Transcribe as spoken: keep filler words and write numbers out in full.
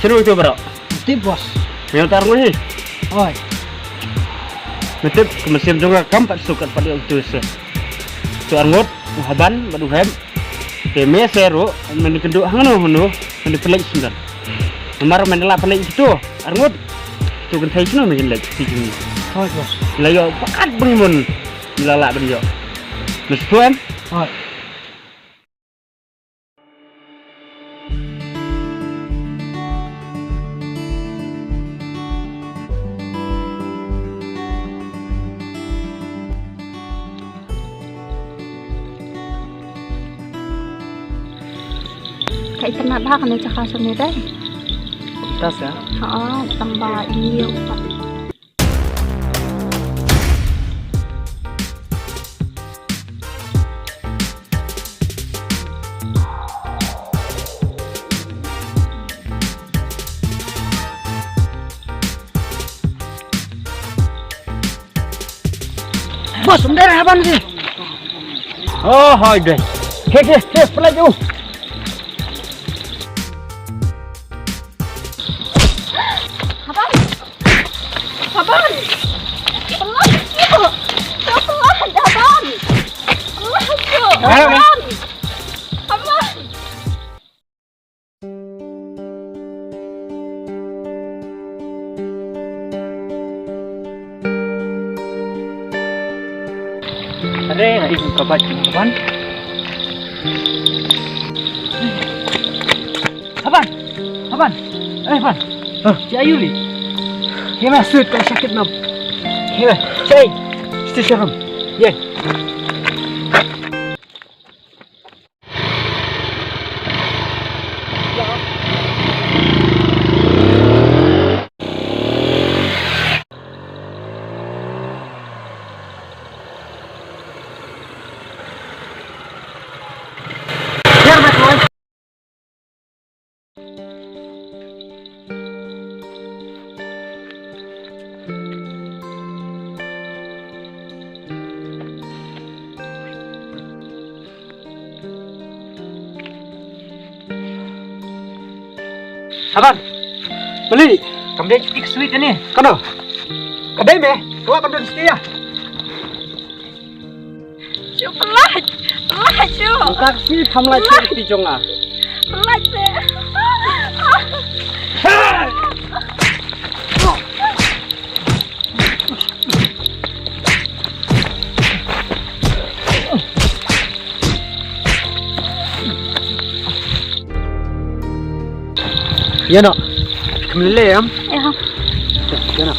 Tiro ito bro. Tip bos. Yang tar ngoi. Oi. Metip kemesim jonga kam pat sukat pat yang tu se. Tu arngut, haban, badu hem. Te me se ro, meni kendu hangno hangno, meni pelek sundan. Mar meni la pelek itu, arngut. Tu kentai sino meni lek si jini. Oi bos. Layo pakat bengimun. Lala benjo. Mesuan. Oi. Kai tena dah kena cakap sendiri deh. Tas ya? Ha, tambah ini. Bos, um dai haban si. Oh, hoi dai. He, he, he, pelaju. Haban. Haban. Pelaju. Pelaju, Haban. Pelaju. Haban. Haban. Are, ai ka bat ka ban. Haban, haban. Eh, ban. Hah? Ci ayu li. Kema sut ka sakit nam. Kema, cai. Sti serum. Ye. Haban. Beli. Kam dei tik sweet ni. Kano? Ka dei me. Kau kam dei setia. Shu pelat. Pelat shu. Tak si tham lai ti jong ah. Pelat se. Ïa no. Kam lele em? Ïa. Ïa no.